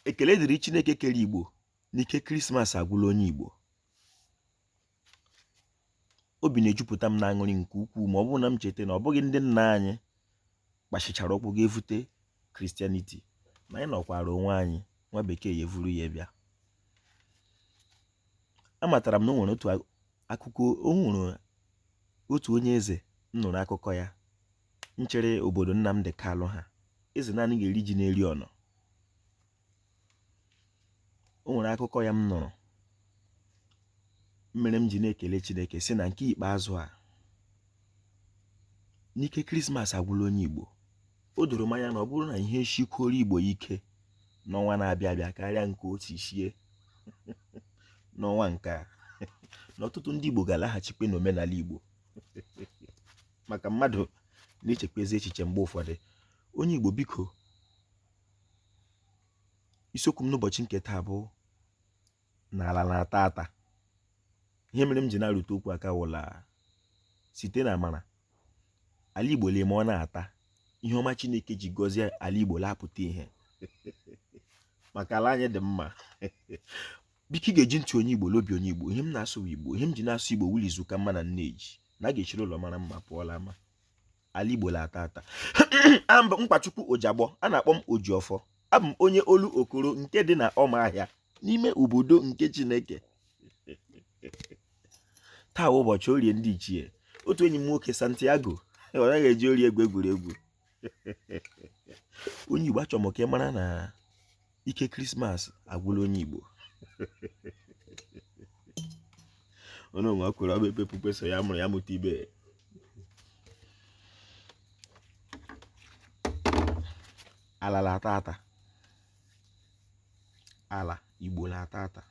Ekele dịrị Chineke kere Igbo n'ike Krismas agwụla onye Igbo. Obi na-ejupụta m n'aṅụrị nke ukwuu ma ọ bụrụ na m cheta na ọ bụghị ndị nna anyị kpachichara ụkwụ ga-evute Christianity, na anyị nọkwara onwe anyị, nwa bekee ya evuru ya bịa. Amatara m na o nwere otu akụkọ, o nwere otu onye eze m nụrụ akụkọ ya nchere obodo Nnamdi Kalụ ha, eze naanị ga-eri ji na-eri ọnọ. O nwere akụkọ ya m nụrụ mere m ji na-ekele Chineke sị na nke ikpeazụ a n'ike Krismas agwụla onye Igbo. O doro m anya na ọ bụrụ na ihe shikwuoro Igbo ike n'ọnwa na-abịa abịa karịa nke o si shie n'ọnwa nke a, na ọtụtụ ndị Igbo ga-alaghachikwe n'omenala Igbo, maka mmadụ na-echekwezi echiche mgbe ụfọdụ. Onye Igbo, biko, isiokwu m n'ụbọchị nke taa bụ na ala na-ata ata. Ihe mere m ji na-arụte okwu aka wụla site na amara ala Igbo lee ma ọ na-ata ihe ọma Chineke ji gọzie ala Igbo lapụta ihe, maka ala anyị dị mma. Biko, ị ga-eji ntị onye Igbo l'obi onye Igbo. Ihe m na-asụ bụ Igbo. Ihe m ji na-asụ Igbo wuli izu ka mma na nneji na a ga-echiri ụlọ mara mma pụọla ama. Ala Igbo na-ata ata. Abụ m Mkpachukwu Ojiagbọ, a na-akpọ m Ojiọfọ. Abụ m onye olu Okoro nke dị na Ọmahịa n'ime obodo nke Chineke. Taa bụ ụbọchị orie ndị ichie. Otu enyi m nwoke Santiago, ọ naghị eji orie egwu egwuregwu. Onye Igbo, achọrọ m ka ị mara na ike Krismas agwụla onye Igbo. Onye onwe kwere ọbụ ekpepukpe so ya mụrụ ya mụta ibe. Ala na-ata ata, ala Igbo na-ata ata.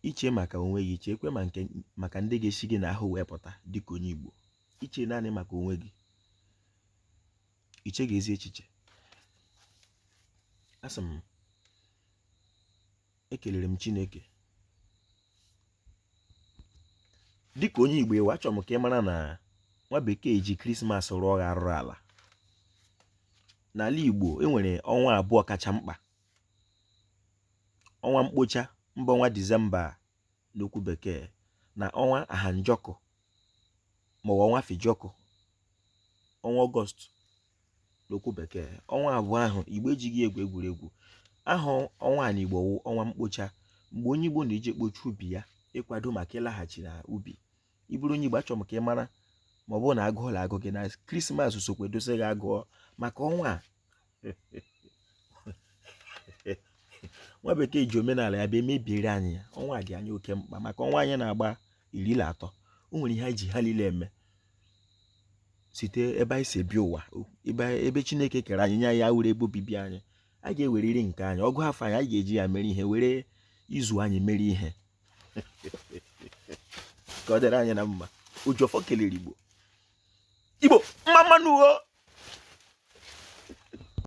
Iche maka onwe gị, chekwe ma nke maka ndị ga-esi gị n'ahụ wee pụta dịka onye Igbo. Iche naanị maka onwe gị, iche ga-ezi echiche. Asị m ekelere m Chineke dịka onye Igbo. Ewe achọrọ m ka ị mara na nwa bekee ji Krismas rụọ gha arụrụ ala. N'ala Igbo e nwere ọnwa abụọ kacha mkpa: ọnwa mkpocha mbụ, ọnwa Disemba n'okwu bekee, na ọnwa ahanjọkụ maọbụ ọnwa fijọkụ, ọnwa Ọgọst n'okwu bekee. Ọnwa abụọ ahụ Igbo ejighị egwu egwuregwu. Aha ọnwa a n'Igbo wụ ọnwa mkpocha, mgbe onye Igbo na-eji ekpocha ubi ya ịkwado maka ịlaghachi na ubi. Ị bụrụ onye Igbo, achọrọ m ka ị mara ma ọ bụrụ na agụụ la agụ gị na Krismas sokwa edosa gị agụọ, maka ọnwa a nwa bekee ji omenala ya bịa mebiere anyị ya. Ọnwa a dị anyị oke mkpa, maka ọnwa anyị na-agba 13, o nwere ihe anyị ji ha niile eme site ebe anyị si ebi ụwa, ebe Chineke kere anyị nye anyị awụrụ ebe obibi anyị. A ga-eweriri nke anyị, ọgụ afọ anyị, anyị ga-eji ya mere ihe, were izu anyị mere ihe, ka ọ dịrị anyị na mma. Ojiọfọ kelere Igbo. Igbo mma mma nụ o.